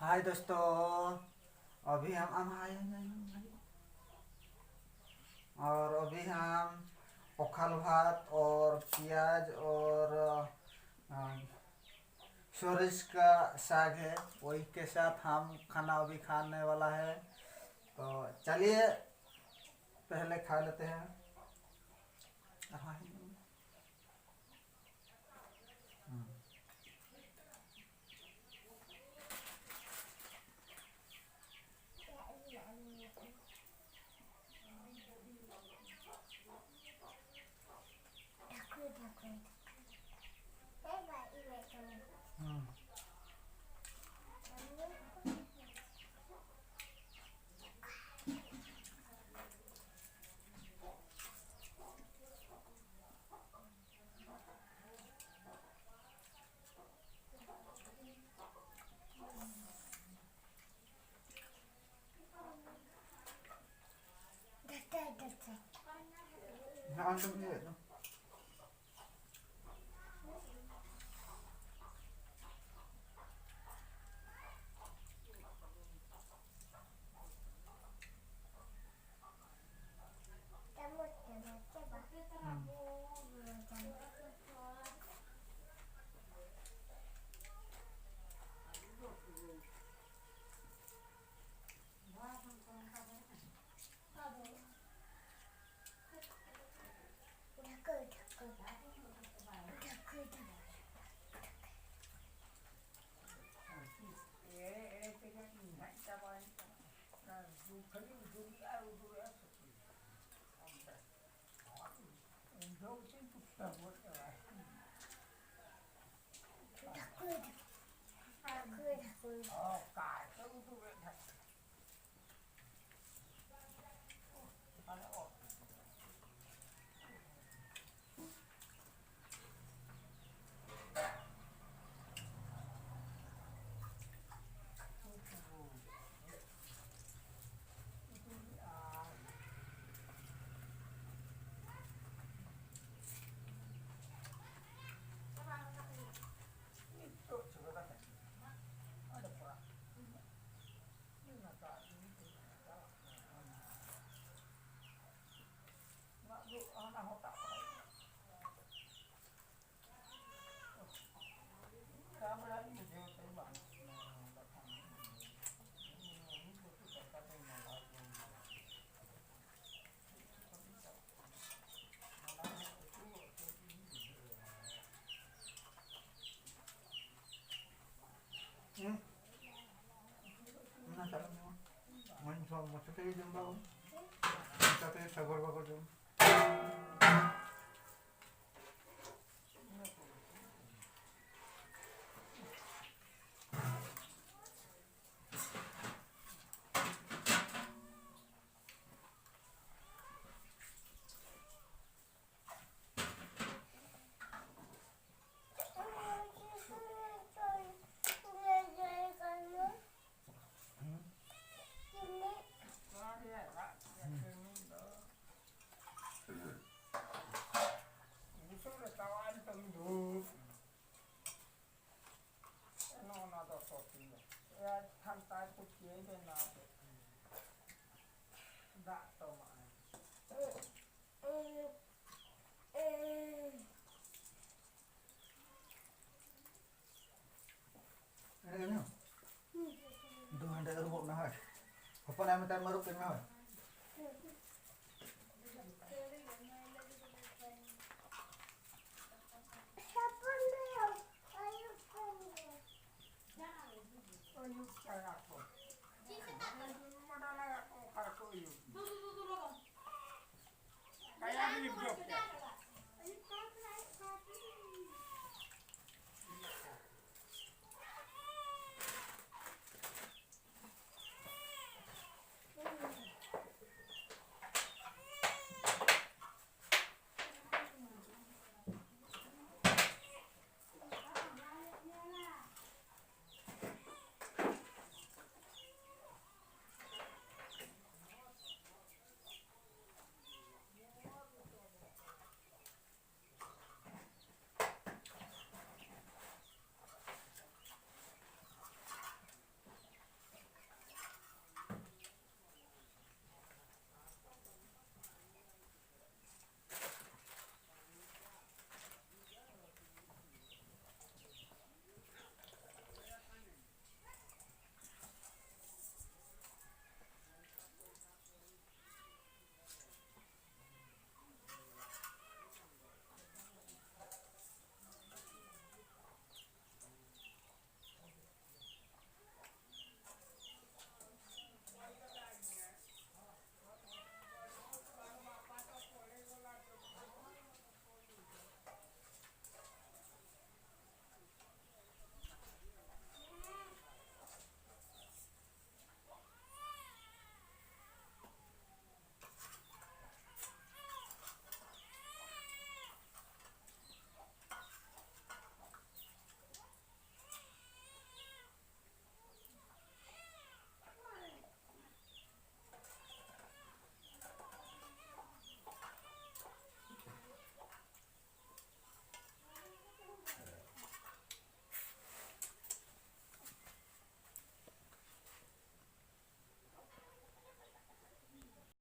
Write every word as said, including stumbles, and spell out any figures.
हाय दोस्तों, अभी हम हम हाय, हाय, हाय, हाय। और अभी हम ओखल भात और प्याज और, अ, सोरिष का साग है, वही के साथ हम खाना अभी खाने वाला है। तो चलिए पहले खा लेते हैं। हम्म। ᱢᱚᱪᱟ ᱛᱮᱜᱮ ᱡᱚᱢ ᱵᱟᱵᱚᱱ᱾ ᱢᱚᱪᱟ ᱛᱮ ᱥᱟᱜᱚᱨ ᱵᱟᱜᱚᱨ ᱡᱚᱢ᱾ ᱵᱩᱥᱩᱵ ᱨᱮ ᱛᱟᱣᱟ ᱱᱤᱛᱚᱝ ᱫᱷᱩᱯ᱾ ᱱᱚᱜᱼᱚ ᱱᱚᱣᱟ ᱫᱚ ᱥᱚᱛᱤ᱾ ᱮᱭᱟ ᱠᱷᱟᱱᱛᱟᱭ ᱯᱩᱛᱷᱤᱭᱟᱹᱭ ᱵᱮᱱᱟᱣ ᱠᱮᱫ ᱠᱷᱟᱱ᱾ ᱫᱟᱜ ᱛᱚᱢᱟᱜᱼᱟᱭ᱾ ᱮᱱᱮᱡ ᱮᱢ ᱧᱟᱢ? ᱫᱩ ᱦᱟᱸᱰᱮ ᱟᱹᱨᱩᱵᱚᱜ ᱢᱮ, ᱦᱳᱭ᱾ ᱦᱚᱯᱚᱱ ᱟᱭ ᱢᱮᱛᱟᱭ ᱢᱮ, ᱟᱹᱨᱩᱵ ᱠᱮᱫ ᱢᱮ, ᱦᱳᱭ᱾ ᱟᱹᱭᱩᱵ ᱠᱟᱭᱟ ᱠᱚ᱾ ᱢᱟᱰᱟ ᱞᱟᱜᱟ ᱠᱚ, ᱚᱠᱟ ᱨᱮᱠᱚ ᱟᱹᱭᱩᱵ? ᱠᱟᱭᱟ ᱨᱤᱞᱤᱯ ᱡᱚᱵ ᱠᱮᱫ᱾